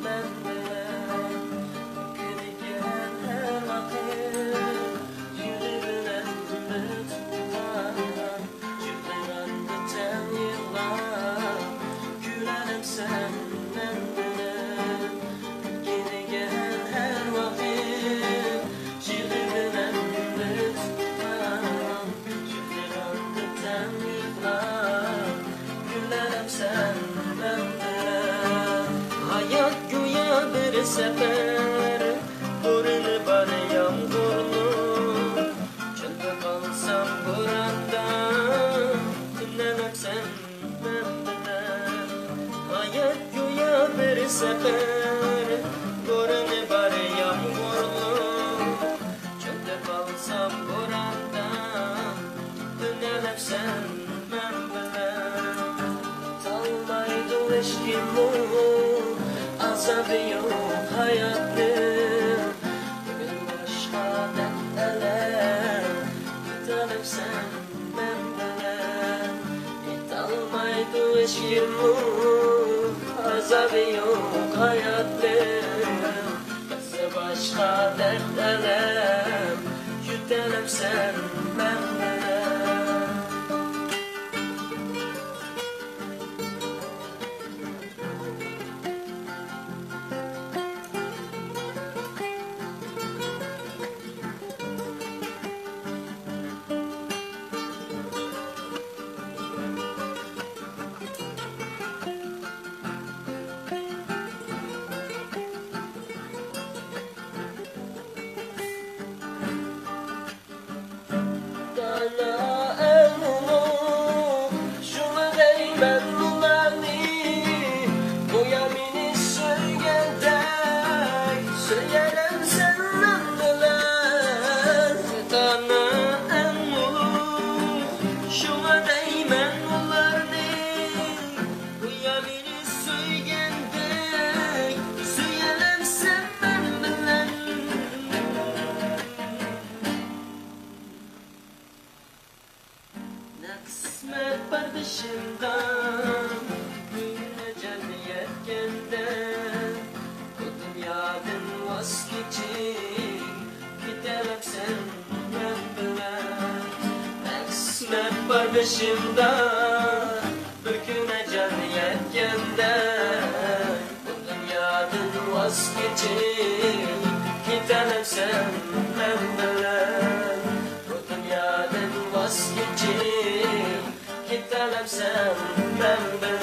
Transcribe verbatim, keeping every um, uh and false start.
مەن بىلەن كۈلگەن ھەر ۋاقىت، يۈرىكىمدە تۇتقان، يىغلىغاندا تەڭ يىغلاپ، كۈلەلەمسەن مەن بىلەن كۈلگەن ھەر ۋاقىت، يىغلىغاندا تۇتقان، يىغلىغاندا تەڭ يىغلاپ، كۈلەلەمسەن مەن بىلەن. ھايات گويا بىر سەپەر، بورىنى بار يامغۇرنىڭ، چۆلدە قالسام بوراندا، تۈنەلەمسەن مەن بىلەن. ھايات گويا بىر سەپەر، بورىنى بار يامغۇرنىڭ، چۆلدە قالسام بوراندا، تۈنەلەمسەن مەن بىلەن. تاللايدۇ ھېچكىممۇ ئازابى يوق ھاياتنى، بۈگۈن باشقا دەپ ئەلەم، كۈتەلەمسەن مەن بىلەن. ئېيتالمايدۇ ھېچكىممۇ ئازابى يوق ھاياتنى، بىزدە باشقا دەرد ئەلەم، يۆتەلەمسەن مەن بىلەن. دانا ئەڭ ئۇلۇغ، شۇڭا دەيمەن ئۇلارنى، گويا مېنى سۆيگەندەك، سۆيەلەمسەن مەن بىلەن. دانا ئەڭ ئۇلۇغ، شۇڭا دەيمەن ئۇلارنى، گويا مېنى سۆيگەندەك، سۆيەلەمسەن مەن بىلەن. نە قىسمەت بار بېشىمدا، بۈگۈن ئەجەل يەتكەندە، بۇ دۇنيادىن ۋاز كېچىپ، كېتەلەمسەن مەن بىلەن؟ نە قىسمەت بار بېشىمدا، بىر كۈن ئەجەل يەتكەندە، بۇ دۇنيادىن ۋاز كېچىپ، كېتەلەمسەن مەن بىلەن؟ بۇ دۇنيادىن ۋاز كېچىپ، كېتەلەمسەن مەن بىلەن؟